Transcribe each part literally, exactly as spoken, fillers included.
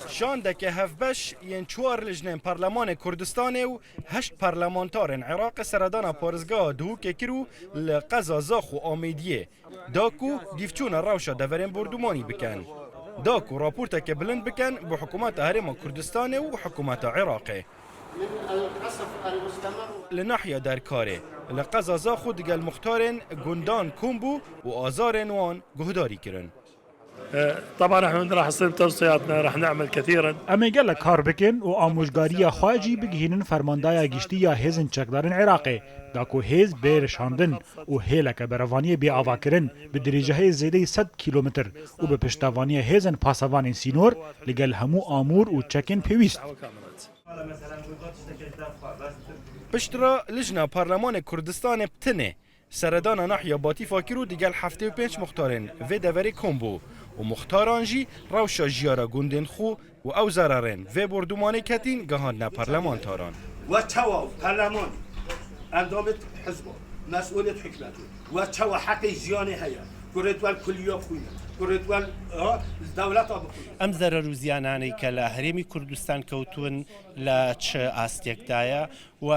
Şandeke hevbeş yên çar lijnên Parlemanê Kurdistanê û heşt parlamentarên Iraqê seredana parêzgeha Duhokê kir û li qeza Zax û Amêdiyê da ku dîvçûna rewşa deverên bordûmanî bikin. Da ku raporteke bilind bikin bo hikûmeta Herêma Kurdistanê û hikûmeta Iraqê. Li nahiya Derkarê, li qeza Zaxo digel muxtarên gundan kom bû û azarên wan guhdarî kirin. طبعا احنا راح نصير بتوصياتنا، راح نعمل كثيرا. Em ê gelek kar bikin û amûjgariya xwe jî bigihînin Fermandaya Giştî ya Hêzên Çekdarên Iraqê, da ku hêz bê rişandin û hêleke berevaniyê bê avakirin bi dirêjahiyê zêdeyî sed kîlometr û bi piştevaniya hêzên pasevanên sînor li gel hemû amûr û çekên pêwîst. Piştre Lijna Parlemanê Kurdistanê bi tinê seredana nahiya Batîfa kir û digel heftê û pênc muxtarên vê deverê kom bû û muxtaran jî rewşa jiyara gundên xwe û ew zerarên vê bordûmanê ketîn gihandine parlamentaran. We çawa parleman, endamê hizba, mesûlê hikûmetê, we çawa heqê jiyanê heye, kurê wê kuliya bixwîne, kurê wê, ha, dewleta bixwîne. ئەم زەرەر و زیانانەی کە لە هەرێمی کوردستان کەوتوون لە چ ئاستێکدایە و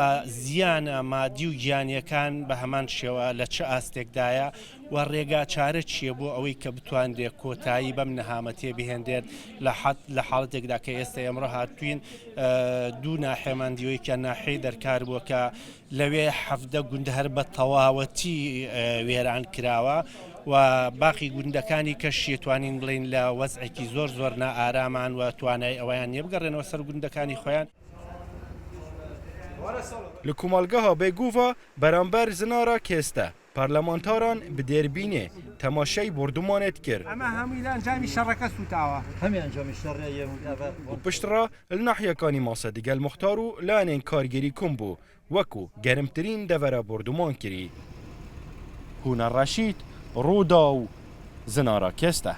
زیانە مادی و گیانیەکان بە هەمان شێوە لە چ ئاستێکدایە و ڕێگا چارە چییە بۆ ئەوەی کە بتوانرێ کۆتایی بەم نەهامەتیە بهێنرێت لە حەت-، لە حاڵەتێکدا کە ئێستا ئێمڕۆ هاتوین، ئە، دوو ناحێمان دیوەی کە ناحێی دەرکار بووە کە لەوێ حەڤدە گوند هەر بە تەواوەتی، ئە، وێران کراوە و باقی گوندەکانی کەشی توانین بڵین لە وەزعێکی زۆر زۆر نائارامان و توانای ئەوەیان نییە بگەڕێنەوە سەر گوندەکانی خۆیان. Li komalgeha Bêgova beramber Zinara Kêste parlamentaran bi dêrbînê temaşey bordûmanê dikir. ئەمە هەمووی لە ئەنجامی شەڕەکە سووتاوە. هەمی ئەنجامی شەڕەیە و ئەوە. Û piştre li nahiya Kanîmase digel muxtar û layanên kargêrî kom bû, wek ku gerimtirîn devera bordûman kirî. Hûna Reşîd, Rûdaw, Zinara Kêste.